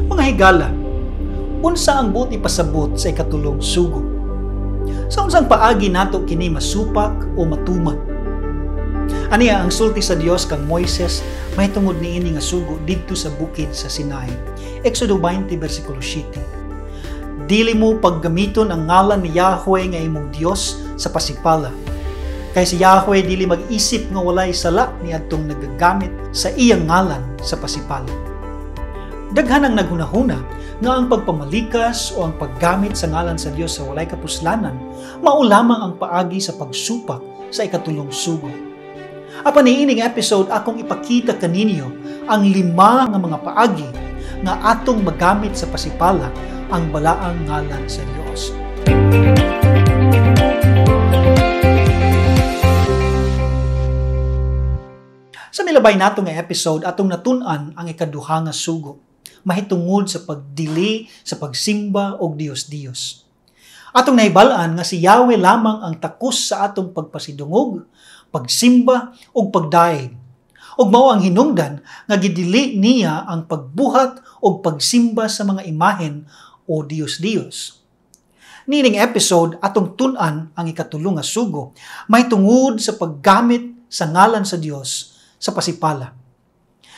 Mga higala, unsa ang buot ipasabot sa ikatulong sugo? Sa unsang paagi nato kini masupak o matuman? Aniya ang sulti sa Dios kang Moises mahitungod niini nga sugo didto sa bukid sa Sinai. Exodo 20 versikulo 7. Dili mo paggamiton ang ngalan ni Yahweh nga imong Dios sa pasipala. Kay si Yahweh dili mag-isip nga walay sala niadtong nagagamit sa iyang ngalan sa pasipala. Daghan ang naghunahuna nga ang pagpamalikas o ang paggamit sa ngalan sa Dios sa walay kapuslanan mao lamang ang paagi sa pagsupak sa ikatulong sugo. Apan niining episode akong ipakita kaninyo ang 5 nga mga paagi nga atong magamit sa pasipala ang balaang ngalan sa Dios. Sa milabay nato nga episode atong natun-an ang ikaduha nga sugo mahitungod sa pagdili sa pagsimba og Dios-Dios. Atong nahibal-an nga si Yahweh lamang ang takos sa atong pagpasidungog, pagsimba ug pagdaig. Ug mao ang hinungdan nga gidili niya ang pagbuhat og pagsimba sa mga imahen o Dios-Dios. Niining episode atong tun-an ang ikatulo nga sugo mahitungod sa paggamit sa ngalan sa Dios sa pasipala.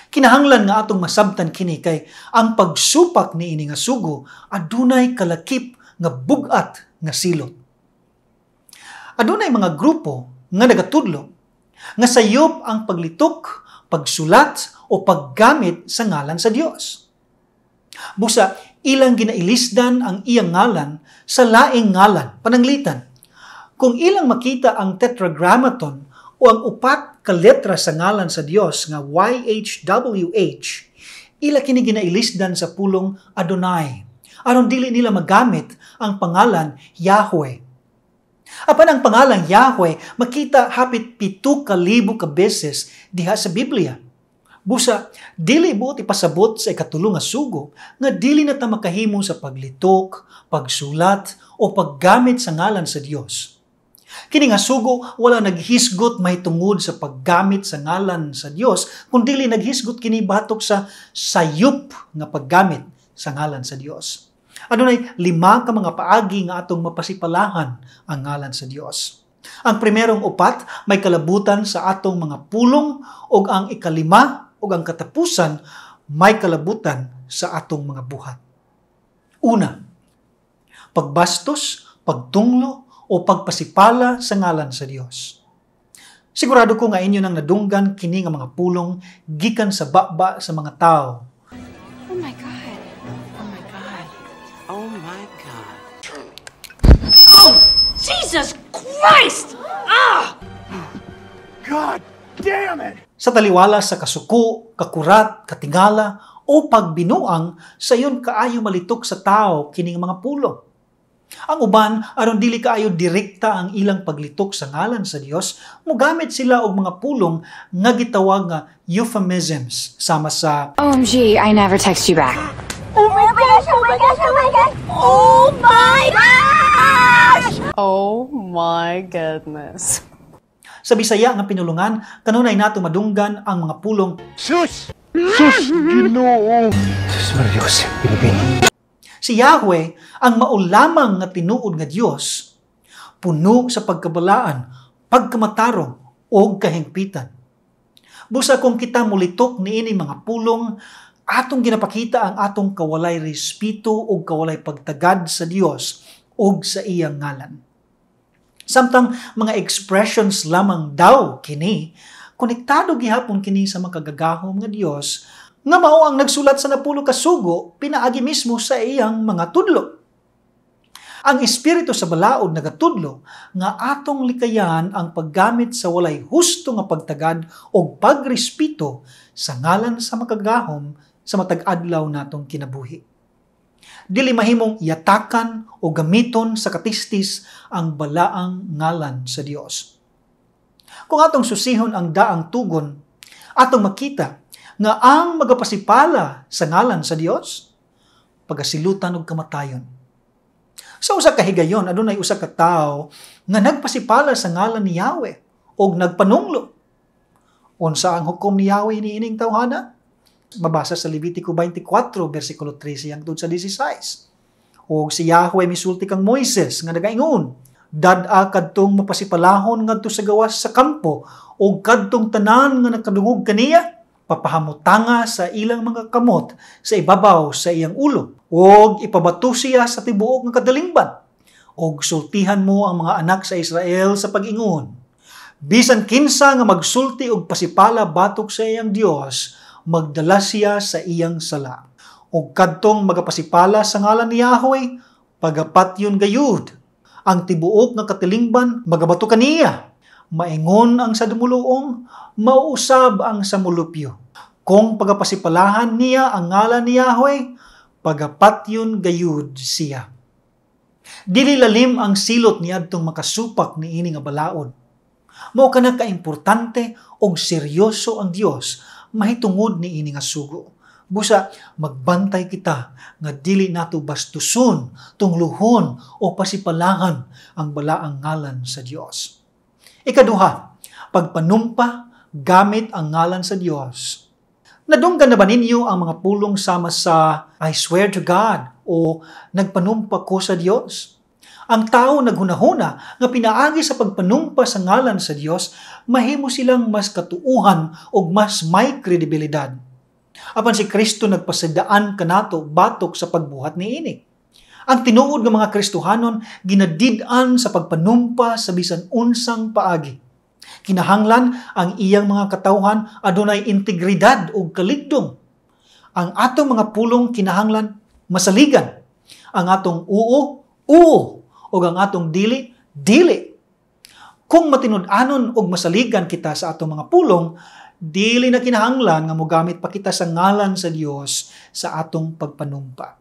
Kinahanglan nga atong masabtan kini kay ang pagsupak niini nga sugo adunay kalakip nga bug-at nga silot. Adunay mga grupo nga nagatudlo nga sayop ang paglitok, pagsulat o paggamit sa ngalan sa Dios. Busa ilang ginailisdan ang iyang ngalan sa laing ngalan, pananglitan. Kung ilang makita ang tetragrammaton o ang upat ka letra sa ngalan sa Dios nga YHWH, ila kini ginailisdan sa pulong Adonai, aron dili nila magamit ang pangalan Yahweh. Apan ang pangalan Yahweh makita hapit 7,000 ka beses diha sa Biblia. Busa, dili buot ipasabot sa ikatulo nga sugo nga dili na ta makahimo sa paglitok, pagsulat o paggamit sa ngalan sa Dios. Kini nga sugo wala naghisgot mahitungod sa paggamit sa ngalan sa Dios, kun dili naghisgot kini batok sa sayop nga paggamit sa ngalan sa Dios. Adunay 5 ka mga paagi nga atong mapasipalahan ang ngalan sa Dios. Ang primerong 4 may kalabutan sa atong mga pulong ug ang ikalima ug ang katapusan may kalabutan sa atong mga buhat. Una, pagbastos, pagtunglo o pagpasipala sa ngalan sa Dios. Sigurado ko nga inyo nang nadunggan kini nga mga pulong gikan sa baba sa mga tao. Oh my God. Oh my God. Oh my God. Oh, Jesus Christ! Ah! God damn it! Sa taliwala sa kasuko, kakurat, katingala o pagbinuang, sayon kaayo malitok sa tao kining mga pulong. Ang uban aron dili kaayo direkta ang ilang paglitok sa ngalan sa Dios, mogamit sila og mga pulong nga gitawag nga euphemisms sama sa OMG, I never text you back. Oh my gosh, oh my gosh, oh my gosh! Oh my gosh! Oh my goodness. Sa Bisaya nga pinulungan, kanunay nato madunggan ang mga pulong Sus! Sus! Ginoo! Sus Marios, Pilipino. Si Yahweh ang maulamang nga tinuod nga Dios, puno sa pagkabalaan, pagkamatarong o kahingpitan. Busa kung kita mulitok niini mga pulong, atong ginapakita ang atong kawalay respeto o kawalay pagtagad sa Dios o sa iyang ngalan. Samtang mga expressions lamang daw kini, konektado gihapon kini sa makagagahom nga Dios nga mao ang nagsulat sa 10 ka sugo pinaagi mismo sa iyang mga tudlo. Ang espiritu sa balaod nagatudlo nga atong likayan ang paggamit sa walay husto nga pagtagad o pagrespeto sa ngalan sa makagagahom sa matag adlaw natong kinabuhi. Dili mahimong yatakan o gamiton sa katistis ang balaang ngalan sa Dios. Kung atong susihon ang daang tugon, atong makita nga ang magapasipala sa ngalan sa Dios, pagasilutan og kamatayon. Sa usa ka higayon, adunay usa ka tawo nga nagpasipala sa ngalan ni Yahweh og nagpanunglo. Unsa ang hukom ni Yahweh niining tawhana? Mabasa sa Levitico 24, versikulo 13 hangtod sa 16. O si Yahweh misulti kang Moises nga nagaingon, dad-a kadtong mapasipalahon ngadto sa gawas sa kampo o kadtong tanan nga nakadungog kaniya, papahamutanga sa ilang mga kamot sa ibabaw sa iyang ulo, og ipabato siya sa tibuok nga kadalingban. Og sultihan mo ang mga anak sa Israel sa pag-ingon, bisan kinsa nga magsulti og pasipala batok sa iyang Dios, magdala siya sa iyang sala. Og kadtong magapasipala sa ngalan ni Yahweh, pagapatyon gayud. Ang tibuok nga katilingban magabato kaniya. Maingon ang sa dumuluong, mauusab ang sa mulupyo. Kung pagapasipalahan niya ang ngalan ni Yahweh, pagapatyon gayud siya. Dili lalim ang silot ni adtong makasupak ni ini nga balaod. Mao kana kaimportante og seryoso ang Dios mahitungod ni ini nga sugo. Busa magbantay kita nga dili nato bastuson, tungluhon o pasipalahan ang balaang ngalan sa Dios. Ikaduha, pagpanumpa gamit ang ngalan sa Dios. Nadunggan na ba ninyo ang mga pulong sama sa "I swear to God" o "Nagpanumpa ko sa Dios"? Ang tao naghunahuna nga pinaagi sa pagpanumpa sa ngalan sa Dios, mahimo silang mas katuuhan o mas may kredibilidad. Apan si Kristo nagpasadaan kanato batok sa pagbuhat niini. Ang tinuod nga mga Kristohanon ginadid-an sa pagpanumpa sa bisan unsang paagi. Kinahanglan ang iyang mga katawhan adunay integridad ug kaligdong. Ang atong mga pulong kinahanglan masaligan. Ang atong oo, oo, ug ang atong dili, dili. Kung matinud-anon og masaligan kita sa atong mga pulong, dili na kinahanglan nga mogamit pa kita sa ngalan sa Dios sa atong pagpanumpa.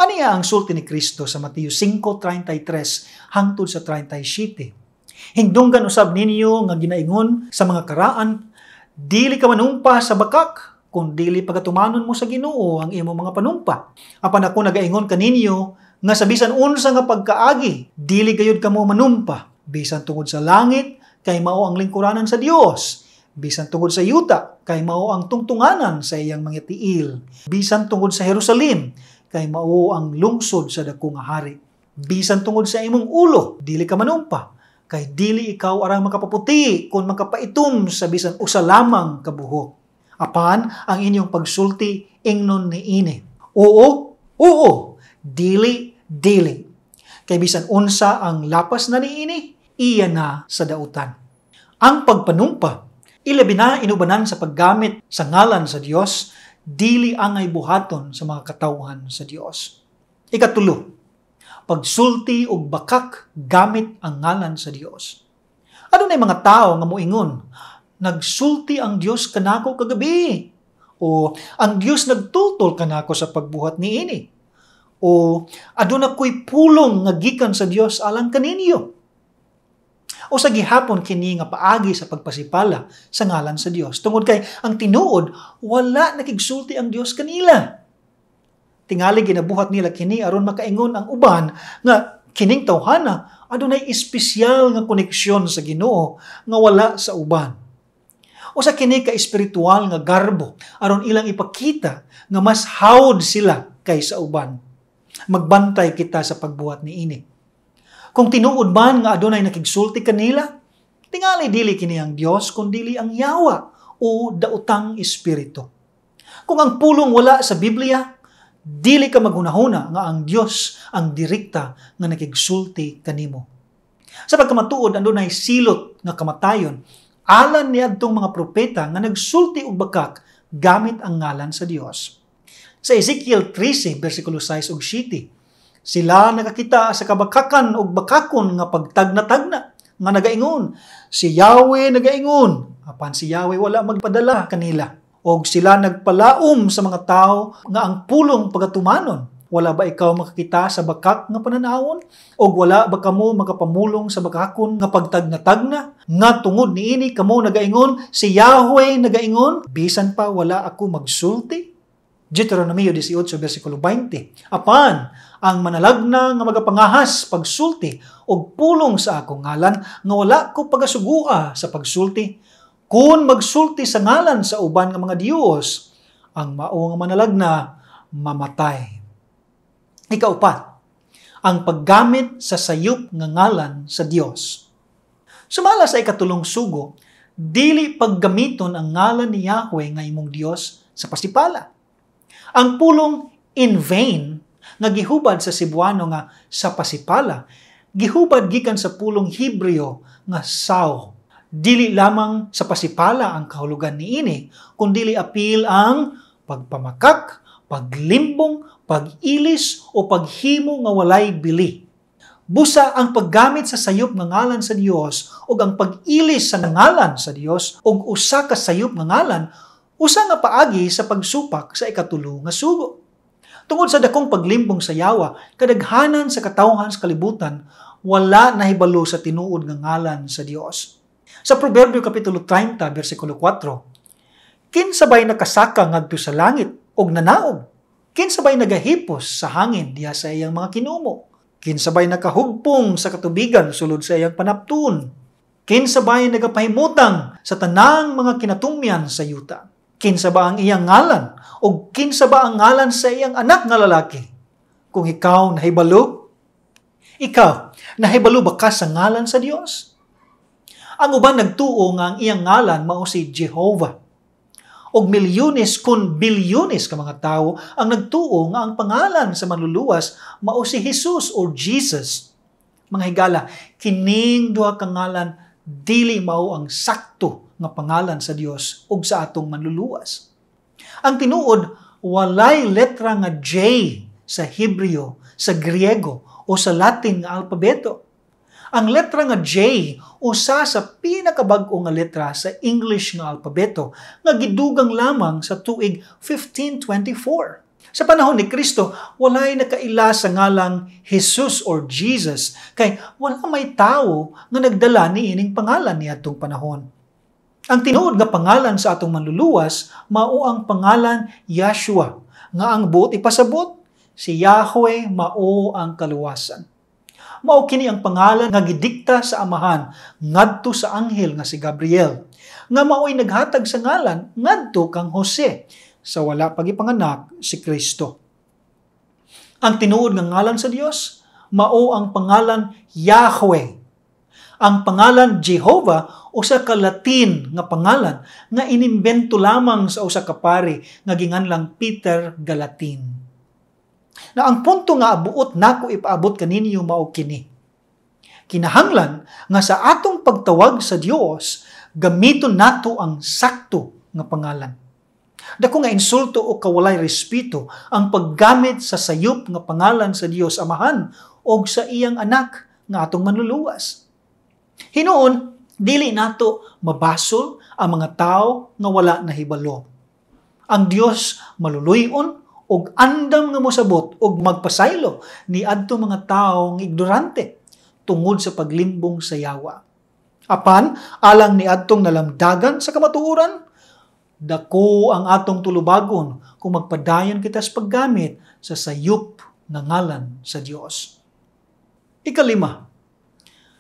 Aniya ang sulti ni Kristo sa Mateo 5:33 hangtod sa 37. Hingdunggan usab ninyo nga ginaingon sa mga karaan, dili ka manumpa sa bakak, kung dili pagatumanon mo sa Ginoo ang imong mga panumpa. Apan ako nagaingon kaninyo nga sa bisan unsa nga pagkaagi, dili gayud kamo manumpa, bisan tungod sa langit, kay mao ang lingkuranan sa Dios, bisan tungod sa yuta, kay mao ang tungtunganan sa iyang mga tiil, bisan tungod sa Jerusalem, kay mao ang lungsod sa dako nga hari. Bisan tungod sa imong ulo, dili ka manumpa, kay dili ikaw arang makapaputi kung makapaitom sa bisan usa lamang ka buhok. Apan ang inyong pagsulti ingnon niini, oo, oo, dili, dili. Kay bisan unsa ang lapas na niini, iya na sa dautan. Ang pagpanumpa, ilabi na inubanan sa paggamit sa ngalan sa Dios, dili angay buhaton sa mga katawhan sa Dios. Ikatulo, pagsulti og bakak gamit ang ngalan sa Dios. Adunay mga tao nga moingon, nagsulti ang Dios kanako kagabi, o ang Dios nagtultol kanako sa pagbuhat niini, o aduna ko'y pulong nga gikan sa Dios alang kaninyo. O sa gihapon kini nga paagi sa pagpasipala sa ngalan sa Dios, tungod kay ang tinuod wala nakigsulti ang Dios kanila. Tingali ginabuhat nila kini aron makaingon ang uban nga kining tawhana adunay espesyal nga koneksyon sa Ginoo nga wala sa uban. O sa kini ka espiritual nga garbo aron ilang ipakita nga mas hawd sila kaysa uban. Magbantay kita sa pagbuhat niini. Kung tinuod man nga adunay nakigsulti kanila, tingali dili kini ang Dios kun dili ang yawa o daotang espiritu. Kung ang pulong wala sa Biblia, dili ka maghunahuna nga ang Dios ang direkta nga nakigsulti kanimo. Sa pagkamatuod, adunay silot nga kamatayon alan niadtong mga propeta nga nagsulti og bakak gamit ang ngalan sa Dios. Sa Ezekiel 13, versikulo 6 ug 7, sila nakakita sa kabakakan og bakakon nga pagtagna-tagna nga nagaingon, si Yahweh nagaingon, apan si Yahweh wala magpadala kanila. Og sila nagpalaom sa mga tao nga ang pulong pagatumanon. Wala ba ikaw makakita sa bakak nga pananawon? Og wala ba kamo makapamulong sa bakakon nga pagtagna-tagna? Nga tungod niini kamo nagaingon, si Yahweh nagaingon, bisan pa wala ako magsulti? Deuteronomio 18, versikulo 20. Apan, ang manalagna nga magapangahas pagsulti og pulong sa akong ngalan nga wala ko pagasugua sa pagsulti, kun magsulti sa ngalan sa uban nga mga Dios, Ang mao nga manalagna mamatay. Ikaupat, ang paggamit sa sayop nga ngalan sa Dios. Sumala sa ikatulong sugo, dili paggamiton ang ngalan ni Yahweh nga imong Dios sa pasipala. Ang pulong "in vain" nga gihubad sa Cebuano nga "sa pasipala", gihubad gikan sa pulong Hebreo nga "saw". Dili lamang sa pasipala ang kahulugan niini, kundili apil ang pagpamakak, paglimbong, pag-ilis o paghimo nga walay bili. Busa ang paggamit sa sayop nga ngalan sa Dios ug ang pag-ilis sa ngalan sa Dios og usa ka sayop nga ngalan, usa nga paagi sa pagsupak sa ikatulo nga sugo. Tungod sa dakong paglimbong sa yawa, kadaghanan sa katawhan sa kalibutan wala nahibalo sa tinuod nga ngalan sa Dios. Sa Proverbio Kapitulo 30, versikulo 4, "Kinsa bay nakasaka ngadto sa langit og nanaog? Kinsa bay nagahipos sa hangin diha sa iyang mga kinumo? Kinsa bay nakahugpong sa katubigan sulod sa iyang panapton? Kinsa bay nagapahimutang sa tanang mga kinatumyan sa yuta? Kinsa ba ang iyang ngalan o kinsa ba ang ngalan sa iyang anak nga lalaki?" Kung ikaw nahibalo, ikaw, nahibalo ba ka sa ngalan sa Dios? Ang uban nagtuo nga ang iyang ngalan mao si Jehovah. Og milyones kun bilyones ka mga tawo ang nagtuo nga ang pangalan sa manluluwas mao si Jesus or Jesus. Mga higala, kining duha ka ngalan dili mao ang sakto nga pangalan sa Dios ug sa atong manluluwas. Ang tinuod, walay letra nga J sa Hebreo, sa Griego o sa Latin nga alpabeto. Ang letra nga J usa sa pinakabag-o nga letra sa English nga alpabeto nga gidugang lamang sa tuig 1524. Sa panahon ni Kristo, walay nakaila sa ngalang Jesus or Jesus kay wala may tawo nga nagdala niining pangalan niadtong panahon. Ang tinuod nga pangalan sa atong manluluwas mao ang pangalan Yahshua, nga ang buot ipasabot, si Yahweh mao ang kaluwasan. Mao kini ang pangalan nga gidikta sa Amahan ngadto sa anghel nga si Gabriel, nga maoy naghatag sa ngalan ngadto kang Jose sa wala pagipanganak si Kristo. Ang tinuod nga ngalan sa Dios mao ang pangalan Yahweh. Ang pangalan Jehovah usa ka Latin nga pangalan nga inimbento lamang sa usa ka pari nga ginganlang Peter Galatin. Na ang punto nga abuot nako ipaabot kaninyo mao kini. Kinahanglan nga sa atong pagtawag sa Dios, gamiton nato ang sakto nga pangalan. Dako nga insulto o kawalay respeto ang paggamit sa sayop nga pangalan sa Dios Amahan o sa iyang anak nga atong manluluwas. Hinuon, dili nato mabasol ang mga tao nga wala nahibalo. Ang Dios maluluy-on og andam nga mosabot og magpasaylo ni adto mga tawo nga ignorante tungod sa paglimbong sa yawa. Apan alang ni adtong nalamdagan sa kamatuoran, dako ang atong tulubagon kung magpadayon kita sa paggamit sa sayop nga ngalan sa Dios. Ikalima,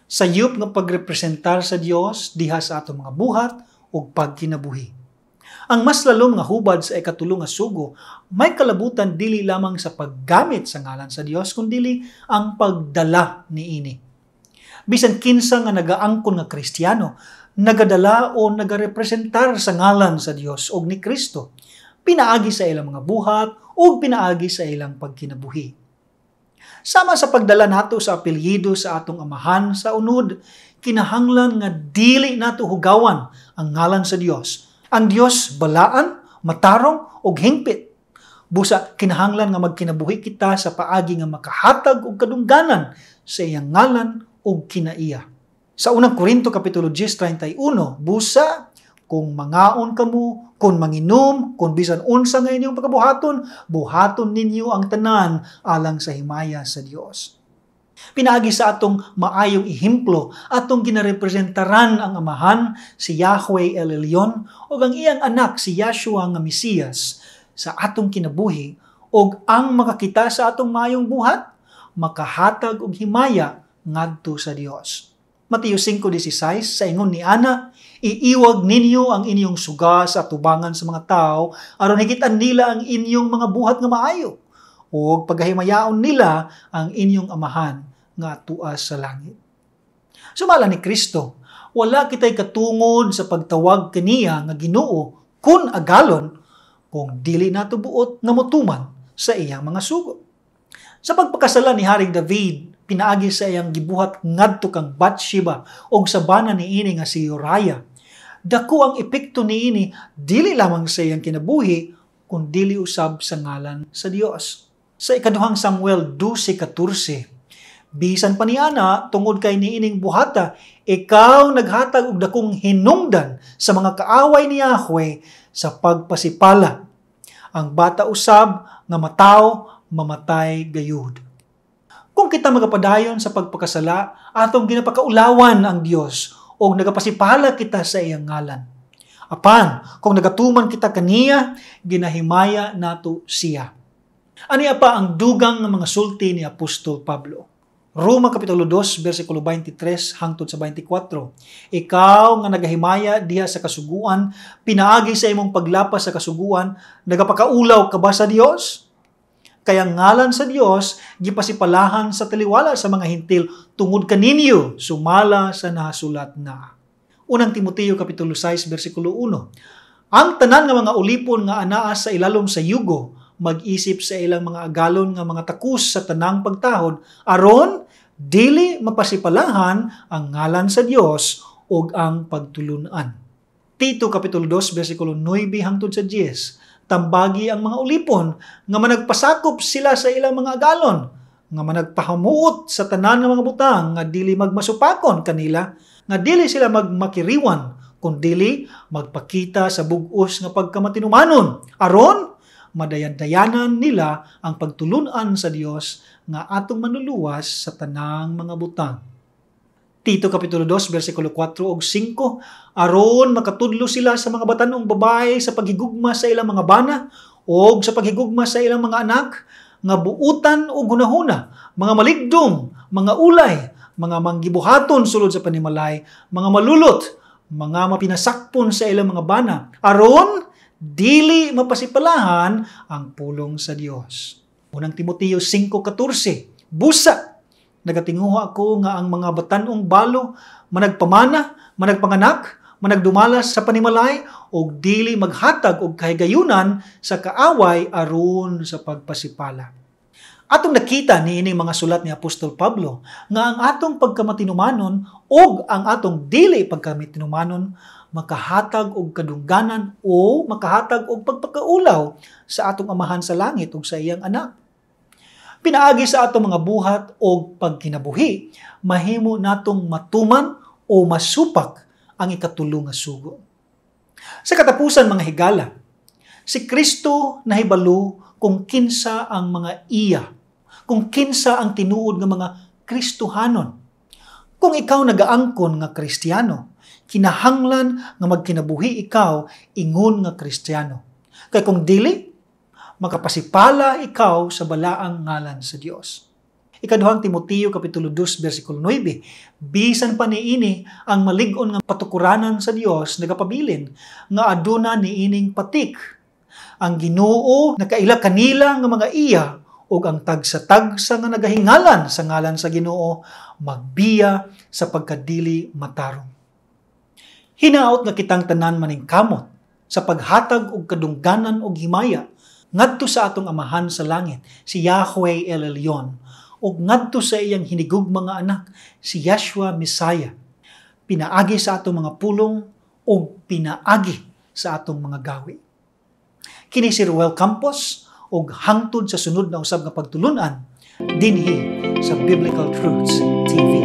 sayop nga pagrepresentar sa Dios diha sa atong mga buhat ug pagkinabuhi. Ang mas lalom nga hubad sa ikatulo nga sugo may kalabutan dili lamang sa paggamit sa ngalan sa Dios kundili ang pagdala niini. Bisan kinsa nga nagaangkon nga Kristiyano, nagadala o nagarepresentar sa ngalan sa Dios og ni Kristo, pinaagi sa ilang mga buhat ug pinaagi sa ilang pagkinabuhi. Sama sa pagdala nato sa apelyido sa atong amahan sa unod, kinahanglan nga dili nato hugawan ang ngalan sa Dios. Ang Dios balaan, matarong ug hingpit. Busa kinahanglan nga magkinabuhi kita sa paagi nga makahatag og kadungganan sa iyang ngalan ug kinaiya. Sa unang Korinto kapitulo 10:31, busa kung mangaon kamo, kung manginom, kung bisan unsa nga inyong pagabuhaton, buhaton ninyo ang tanan alang sa himaya sa Dios. Pinaagi sa atong maayong ehemplo, atong ginarepresentaran ang Amahan, si Yahweh El Elyon, ug ang iyang anak si Yahshua nga Mesiyas sa atong kinabuhi, ug ang makakita sa atong maayong buhat, makahatag og himaya ngadto sa Dios. Mateo 5:16, sa ingon ni Ana, iiwag ninyo ang inyong suga sa atubangan sa mga tao aron higitan nila ang inyong mga buhat nga maayo ug pagahimayaon nila ang inyong amahan nga atua sa langit. Sumala ni Kristo, wala kita'y katungod sa pagtawag kaniya nga Ginoo kun agalon kung dili nato buot nga motuman sa iyang mga sugo. Sa pagpakasala ni Haring David, pinaagi sa iyang gibuhat ngadto kang Bathsheba og sa bana niini nga si Uriah, dako ang epekto niini dili lamang sa iyang kinabuhi kun dili usab sa ngalan sa Dios. Sa ikaduhang Samuel 12:14, bisan pa niana tungod kay niining buhata, ikaw naghatag og dakong hinungdan sa mga kaaway ni Yahweh sa pagpasipala. Ang bata usab nga mataw mamatay gayud. Kung kita magapadayon sa pagpakasala, atong ginapakaulawan ang Dios og nagapasipala kita sa iyang ngalan. Apan, kung nagatuman kita kaniya, ginahimaya nato siya. Ania pa ang dugang nga mga sulti ni Apostol Pablo. Roma Kapitulo 2, versikulo 23 hangtod sa 24. Ikaw nga nagahimaya diha sa kasuguan, pinaagi sa imong paglapas sa kasuguan, nagapakaulaw ka ba sa Dios? Kaya ngalan sa Dios, gipasipalahan sa taliwala sa mga Hintil tungod kaninyo, sumala sa nasulat na. Unang Timoteo Kapitulo 6, versikulo 1. Ang tanan nga mga ulipon nga anaa sa ilalom sa yugo, mag-isip sa ilang mga agalon nga mga takus sa tanang pagtahod, aron dili mapasipalahan ang ngalan sa Dios ug ang pagtulunan. Tito Kapitulo 2, versikulo 9 hangtod sa 10. Tambagi ang mga ulipon nga managpasakop sila sa ilang mga agalon, nga managpahamuot sa tanan nga mga butang nga dili magmasupakon kanila, nga dili sila magmakiriwan, kundili magpakita sa bug-os nga pagkamatinumanon, aron madayan-dayanan nila ang pagtulunan sa Dios nga atong manluluwas sa tanang mga butang. Tito Kapitulo 2, versikulo 4 ug 5, aron makatudlo sila sa mga batan-ong babae sa paghigugma sa ilang mga bana og sa paghigugma sa ilang mga anak, nga buutan og hunahuna, mga maligdom, mga ulay, mga manggibuhaton sulod sa panimalay, mga malulot, mga mapinasakpon sa ilang mga bana, aron dili mapasipalahan ang pulong sa Dios. Unang Timoteo 5:14, busa nagatinguha ako nga ang mga batan-ong balo managpamana, managpanganak, managdumala sa panimalay og dili maghatag og kahigayunan sa kaaway aron sa pagpasipala. Atong nakita niining mga sulat ni Apostol Pablo nga ang atong pagkamatinumanon og ang atong dili pagkamatinumanon makahatag og kadungganan o makahatag og pagpakaulaw sa atong Amahan sa langit ug sa iyang anak. Pinaagi sa atong mga buhat o pagkinabuhi, mahimo natong matuman o masupak ang ikatulo nga sugo. Sa katapusan, mga higala, si Kristo nahibalo kung kinsa ang mga iya, kung kinsa ang tinuod nga mga Kristohanon. Kung ikaw nagaangkon nga Kristiyano, kinahanglan nga magkinabuhi ikaw ingon nga Kristiyano. Kay kung dili, makapasipala ikaw sa balaang ngalan sa Dios. Ikaduhang Timoteo Kapitulo 2, versikulo 9, bisan pa niini ang malig-on nga patukuranan sa Dios nagapabilin nga aduna niining patik. Ang Ginoo nakaila kanila nga mga iya ug ang tagsa-tagsa nga nagahingalan sa ngalan sa Ginoo magbiya sa pagkadili matarong. Hinaot nga kitang tanan maningkamot sa paghatag og kadungganan og himaya ngadto sa atong Amahan sa langit, si Yahweh El Elyon, ug ngadto sa iyang hinigugma nga anak, si Yeshua Messiah, pinaagi sa atong mga pulong ug pinaagi sa atong mga gawi. Kini si Ruel Campos ug hangtod sa sunod na usab nga pagtulunan dinhi sa Biblical Truths TV.